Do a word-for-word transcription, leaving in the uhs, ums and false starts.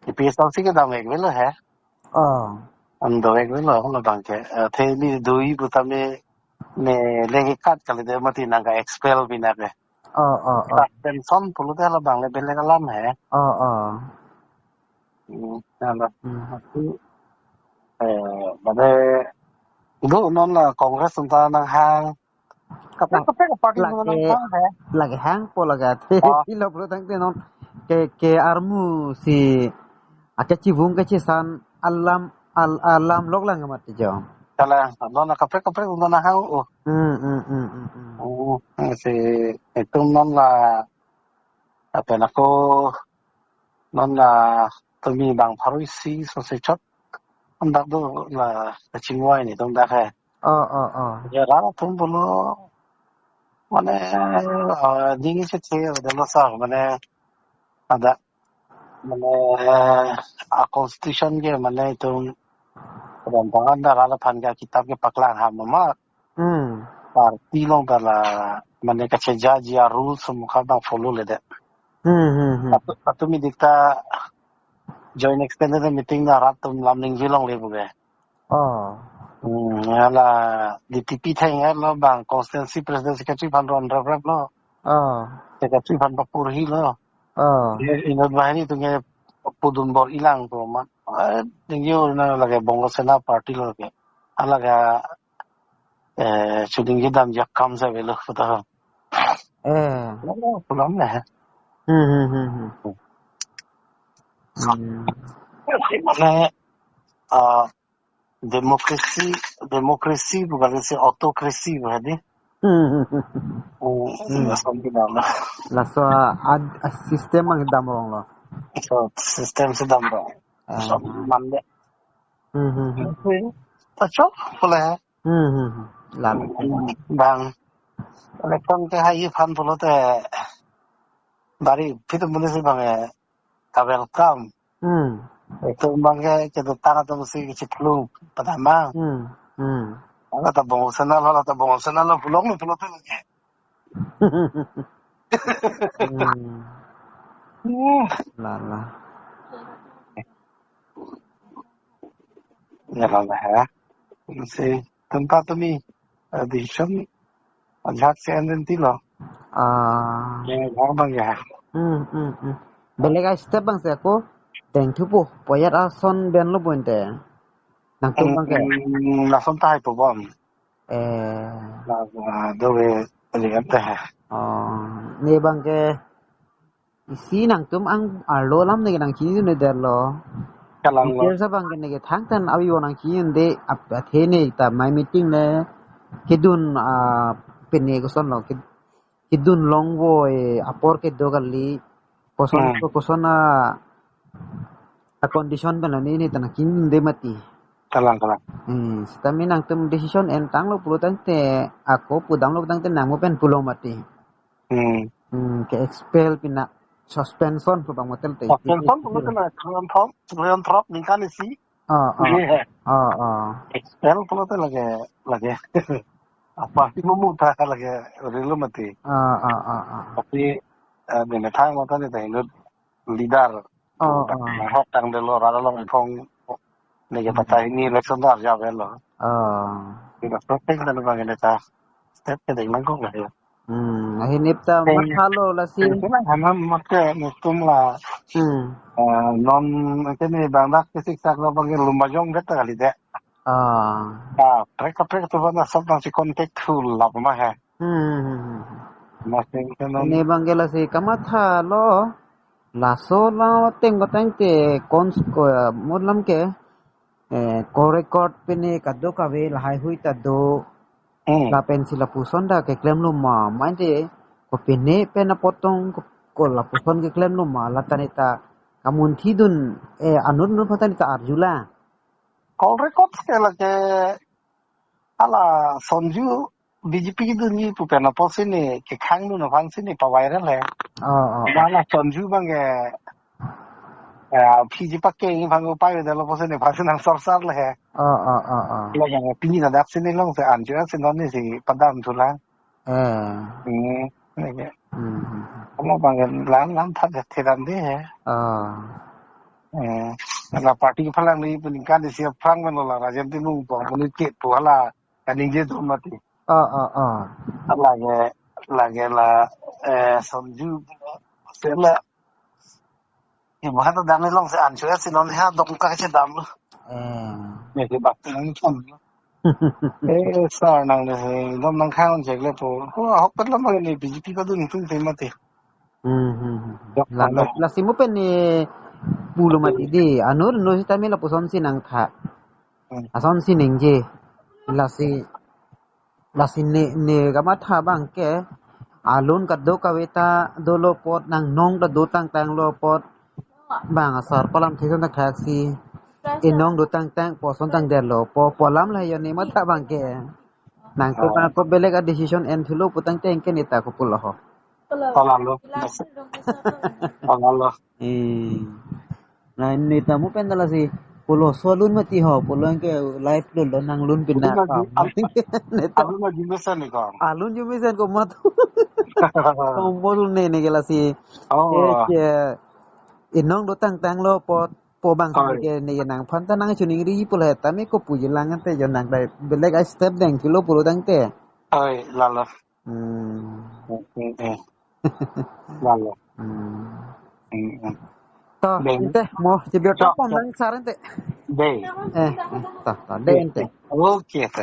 APHLC kedam vek avelo he. Oh. An dovek avelo, labang ke. Eh, the ne dui pu tame ne leke kat kali de mati nangke-expel pinake. Oh, oh, oh. Suspension pulote labang le belek alam he. Oh, oh. Hmm, hala. Hmm. Mati, eh, bade do non la Congress atum ta nanghang. Kaprek, kaprek aparty atum ta nanghang he. Lake hangpo lake. Oh. Pilo pulo tangte non ke, ke armu si akechibung kechesan alam, al-, alam lok lang mati jo. Kalang, non la kaprek, kaprek atum ta nanghang, oh. Hmm, hmm, hmm, hmm, hmm. Oh, eh, si itum non la, apa nako, non la tumi bang pharo isi so se chot. Andak do la kachingvai netum dak he. Oh, oh, oh. Ya, rat atum pulo, mane, eh, dingji chethe, delo sa, mane, ada, mane, eh, a constitution ke, mane, itum, kadang tangan da rat aphan ke kitab ke paklang ham ma. Hmm. Party along ta la, mane, kachejaji a rules mukha bang follow le de. Hmm, hmm, hmm. Atu, atu mi dikta joint extended meeting na rat atum lam ningje longle pu ke. Oh. Hmm, hala DTP theng lo bang constituency president secretary aphan ron rap rap lo. Oh. Secretary aphan papur hi lo. Oh. Ye inut banghini atum ke pudun bor-i lang pu ma. Eh, dingyo na lake Bongo Sena party lo ke. Hala ke, eh, chuding kedam jak kam sa avelo puta. Eh. Lo, pulang na. Hmm, hmm, hmm, hmm. Hmm. Mane, ah, democracy, democracy bukan si autocracy ba di. Hmm, hmm, hmm. Oh, hmm. Lason kedam lo. Laso ad, a system abang damrong lo. So, system si damrong. Ah. So, mande. Hmm, hmm, hmm. Tacho, boleh. Hmm, hmm, hmm. Lalu. Bang. Election ke hai aphan pulote bari phi atum muni si bang, eh, ka welcome. Hmm. Itum bang ke kedotang atum si kachiplu padamang. Hmm. Hmm. Hala ta Bongo Sena lo, hala ta Bongo Sena lo, pulang lo pulote lake. Hmm. Hmm. Lala. Ya lala ya. Si tempat tumi, eh, decision ajak si enden ti lo. Ah. Ya, bang bang ya. Hmm, hmm, hmm. Belek a step bang si ako dengthupo, poyat ason ben lo bonte. Nangtum bang ke. Hmm, lason tahai po bom. Eh. La, la, do we lihat teh. Oh, ne bang ke isi nangtum ang arlo alam ne nangchinidun det lo. Kalang lo. Details abang ke ne ke thangtan avi bo nangchinidunde ap-, athe ne ta mai meeting le kedun, ah, pine koson lo, ke-, kedun longvoi apor kedo kali. Koson, hmm, ko-, koson a, a condition pen la ne, ne ta nangchinidunde mati. Kalang, kalang. Hmm, sitame nangtum decision entanglo pulo tangte, ako pudamlo tangte nangmu pen pulo mati. Hmm. Hmm, ke-expel pina suspension pu bang motel te. Suspension pulo te na, kalian thop, kalian thop ningkan isi. Oh, oh. Iya. Oh, oh. Expel pulote lake, lake. Apa sih memu ta lake rilo mati. Oh, oh, oh, oh. Tapi, eh, bine thang mata ni ta inut leader. Oh, oh. Hok tang delo rara long iphong. Neke, hmm, patah ini election ta arjap lo. Oh. Kita protect dan bang ini ta. Step kedeng nangkok lah ya. Hmm, ahin ip ta, eh, mathalo lasi. Ito lang, hana mat ke, nangtum la. Hmm. Eh, non, kene bang dak kesik sak lo bang lumba jong bet kali de. Ah. Ah, prek prek atum aphan asap nangsi contact thulap ma he. Hmm, hmm, hmm, hmm. Masing ke non. Kene bang ke lasi kamathalo. Laso la teng batang te kons ko, mut lam ke. Eh, call record pine kadokave lahai hui ta do. Hmm. Lapen si lapuson ta keklemlo ma, mane kopine pen apotong ko, ko lapuson keklemlo ma, la ta ne ta kamunthidun, eh, anut anut aphan ta ne ta arjulang. Call record ke lake hala Sonju BJP kedunji pu pen apotsi ne kekhangdun aphansi ne pa-viral he. Oh, oh. Hala Sonju bang ke, eh, P G Park ke ini bang ko pai delo apotsi ne aphansi nangsorsar le he. Oh, oh, oh, oh. Lo yang pini na dak sini long se anju si non ni si padam thulang. Eh. Hmm, lake. Hmm. Kamu bang ke lam lam phat theram de he. Oh. Eh, la party kephalang ni peningkan isi aphrang meno la Rajen Timung pong punit ke pu hala kaningje do mati. Oh, oh, oh. Lake, lake la, eh, Sonju, sela. Ibu hata dam ni long se ancho ya si non ha dong ka si dam lo. Eh. Ya ke bak tang ni thom lo. Eh, sar nang le, dom nang khang chek le po. Ko ahok pet lam ni B J P kadun tung te mati. Hmm, hmm, hmm. Dok La, la, tang. Lasi mo pen ni pulo mati di. Anur no sitame lapuson si nangtha. Hmm. Ason si ningje. Lasi, lasi ne, ne kamatha abang ke. Alun kadokave ta dolo apot, nangnong ta dotang tanglo apot. Bang asar pu alam thekson ta khaksi. Inong dotang tang pu ason tangdetlo pu, pu alam la yo ne matha abang ke. Nangtum Ah. ako belek a decision en thulo pu tangte anke ne ta ko pulo ho. Palalo. Palalo. Eh. Na ne ta mo pen ta lasi pulo so alun mati ho, pulo anke life lo lo nanglun pin na. Alun lagi, alun lagi mesen ni kong. Alun ju mesen ko mat. Ko mol ne ne ke lasi. Oh. Eh, ke inong dotang tanglo apot, pu abang Oi. ke ne nangphan ta nangchoningri pulo he, tame ko puji lang ante jo nang dai belek a step deng thulo pulo tangte. Oi, lalo. Hmm. Hmm, hmm, hmm. Lalo. Hmm. Hmm, hmm. To, Deng. Ante, mo, chibiar To, to pon to. Nang sar ante. Dei. Eh, eh, to, to, de ante. Okay, to.